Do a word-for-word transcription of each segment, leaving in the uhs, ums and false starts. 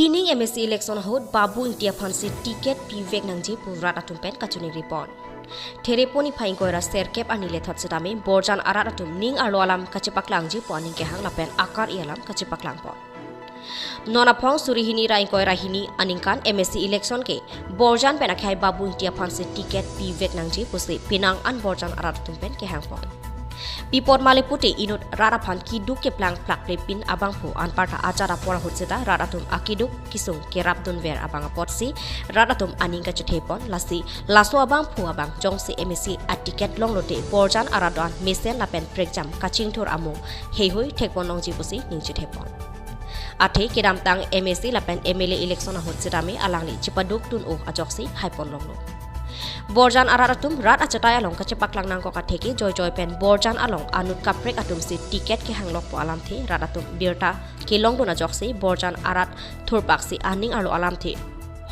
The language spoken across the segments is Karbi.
Pining M A C election ahut Babu Ingti aphansi ticket pivek nangji pu rat atum pen kachiningri pon. Therepon niphai ingkoi ra serkep arni lethot sitame Borjan arat atum ning arlo alam kachepaklangji pu aning kehang lapen akar-i alam kachepaklang pon. Non aphong suri hini ra ingkoi ra hini aningkan M A C election ke Borjan pen akehai Babu Ingti aphansi ticket pivek nangji pusi penang an Borjan arat atum pen kehang pon. Pi apot ma le pute inut rat aphan keduk keplang plakple pin abangphu anparta ajat apor ahut seta rat atum akeduk kesung kerapdunver abang apotsi rat atum aning kachethe pon, lasi laso abangphu abang jongsi M A C aticket longlote Borjan arat an mesen lapen prekjam kachingthur amo heihui thekpon longji pusi ning chethe pon. Athe kedamtang M A C lapen M L A election ahut sitame alangli chepaduk dun-o ajoksi haipon longlo. Borjan arat atum rat achatai along kachepaklang nangkok atheke joijoi pen Borjan along anut kaprek atumsi ticket kehanglok pu alamthe rat atum birta kelongdun ajoksi Borjan arat thurpaksi aning arlo alamthe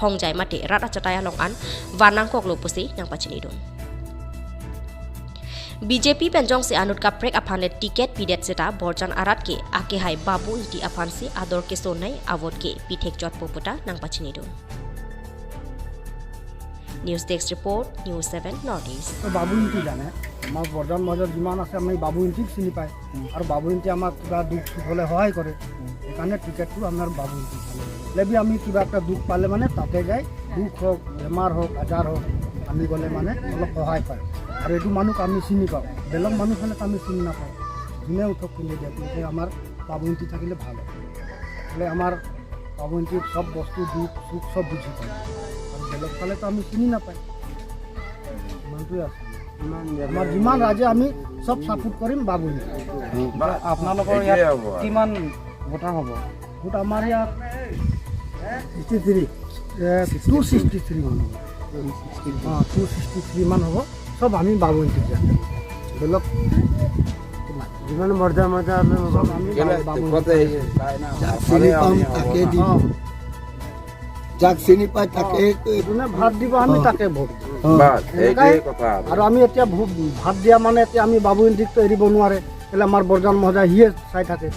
hongjai mate rat achatai along an van nangkoklo pusi nangpachinidun. B J P pen jongsi anut kaprek aphan le ticket pidet seta Borjan arat ke akehai Babu Ingti aphansi ador kesonei avote ke pithek jotpo puta nangpachinidun. News Desk Report, News seven North East. তো বাবু ইংতি জানে, আমাৰ বৰজান মৌজাত যিমান আছে আমি বাবু ইংতিক চিনি পায়। আৰু বাবু ইংতি আমাক কিবা দুখ সুখ হ'লে সহায় কৰে। সেইকাৰণে টিকেটটো আমাৰ বাবু ইংতি জানে। লেবি আমি কিবা এটা দুখ পালে মানে তাতে যাই, দুখ হওক, বেমাৰ হওক, আজাৰ হওক, আমি গ'লে মানে অলপ সহায় পায়। আৰু এইটো মানুহক আমি চিনি পাওঁ, বেলেগ মানুহ হ'লেতো আমি চিনি নাপাওঁ। যোনে উঠক কোনে দিয়ক, কিন্তু আমাৰ বাবু ইংতি থাকিলে ভাল হয়। বোলে আমাৰ বাবু ইংতিৰ সব বস্তু দুখ সুখ সব বুজি পায়। আৰু বেলেগ ফালেতো আমি চিনি নাপায়। ইমানটোৱে আছে। আমাৰ যিমান ৰাইজে আমি সব ছাপোৰ্ট কৰিম বাবু ইংতি। আপোনালোকৰ ইয়াত কিমান ভোটাৰ হ'ব? ভোট আমাৰ ইয়াত sixty three, two sixty three মান হ'ব। অ, টু ছিক্সটি থ্ৰী মান হ'ব। সব আমি বাবু ইংতি দিয়া। বেলেগ যিমান মৰ্যাদা মৰ্যাদা সব আমি বাবু ইংতি। যাক চিনি পাম তাকে দিম। অ। যাক চিনি পায় তাকে। অ। যোনে ভাত দিব আমি তাকে ভোট দিম। অ। বাছ, এইটোৱে কথা। আৰু আমি এতিয়া ভো-, ভাত দিয়া মানে এতিয়া আমি বাবু ইংতিকতো এৰিব নোৱাৰে। কেলে আমাৰ বৰজান মহোদয় সিয়ে চাই থাকে।